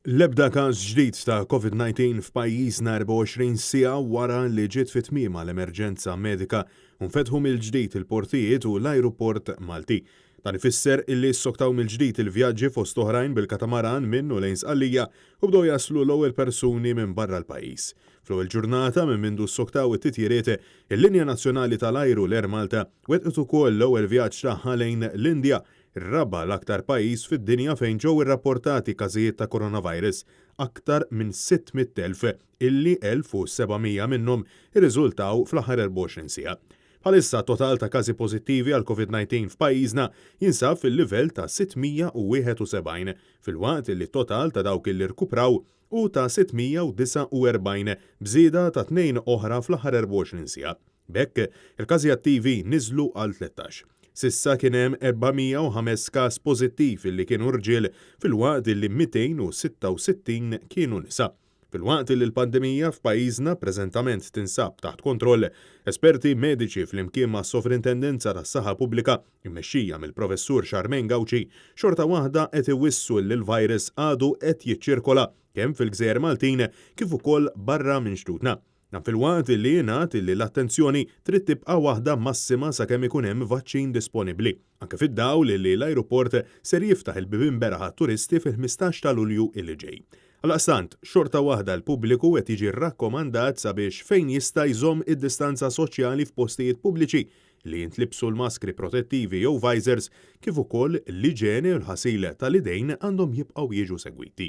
L-ebda każ ġdid ta' Covid-19 f'pajjiżna 24 siegħa wara li ġiet fi tmiemha l-emerġenza medika u nfetħu mill-ġdid il-portijiet u l-ajruport Malti. Dan ifisser illi ssoktaw mill-ġdid il-vjaġġi fost oħrajn bil-katamaran minn u lejn Sqallija u bdew jaslu l-ewwel persuni minn barra l-pajjiż. Fl-ewwel ġurnata minn mindu ssoktaw it-titjiriet, il-linja nazzjonali tal-ajru l-Air Malta wettqet ukoll l-ewwel vjaġġ tagħha lejn l-Indja, ir-raba' l-aktar pajjiż fid-dinja fejn ġew irrapportati każijiet ta' coronavirus, aktar minn 600,000, illi 1,700 minnhom irriżultaw fl-aħħar 24 siegħa. Bħalissa t-total ta' każi pożittivi għall-Covid-19 f'pajjiżna jinsab fil-livell ta' 671, filwaqt illi t-total ta' dawk illi rkupraw hu ta' 649, b'żieda ta' tnejn oħra fl-aħħar 24 siegħa. B'hekk, il-każi attivi niżlu għal 13. S'issa kien hemm 405 każ pożittiv li kienu rġiel filwaqt li 266 kienu nisa. Filwaqt li l-pandemija f'pajjiżna preżentament tinsab taħt kontroll, esperti mediċi flimkien mas-Sovrintendenza tas-Saħħa Pubblika mmexxija mill-Professur Charmaine Gauci xorta waħda qed iwissu li l-virus għadu qed jiċċirkola kemm fil-gżejjer Maltin kif ukoll barra minn xtutna. Dan filwaqt li jingħad li l-attenzjoni trid tibqa' waħda massima sakemm ikun hemm vaċċin disponibbli, anke fid-dawl li l-ajruport ser jiftaħ il-bibien beraħ għat-turisti fil-15 ta' Lulju li ġej. Għaldaqstant, xorta waħda l-pubbliku qed jiġi rrakkomandat sabiex fejn jista' jżomm id-distanza soċjali f'postijiet pubbliċi, li jintlibsu l-maskri protettivi jew visors, kif ukoll l-iġene u l-ħasil tal-idejn għandhom jibqgħu jiġu segwiti.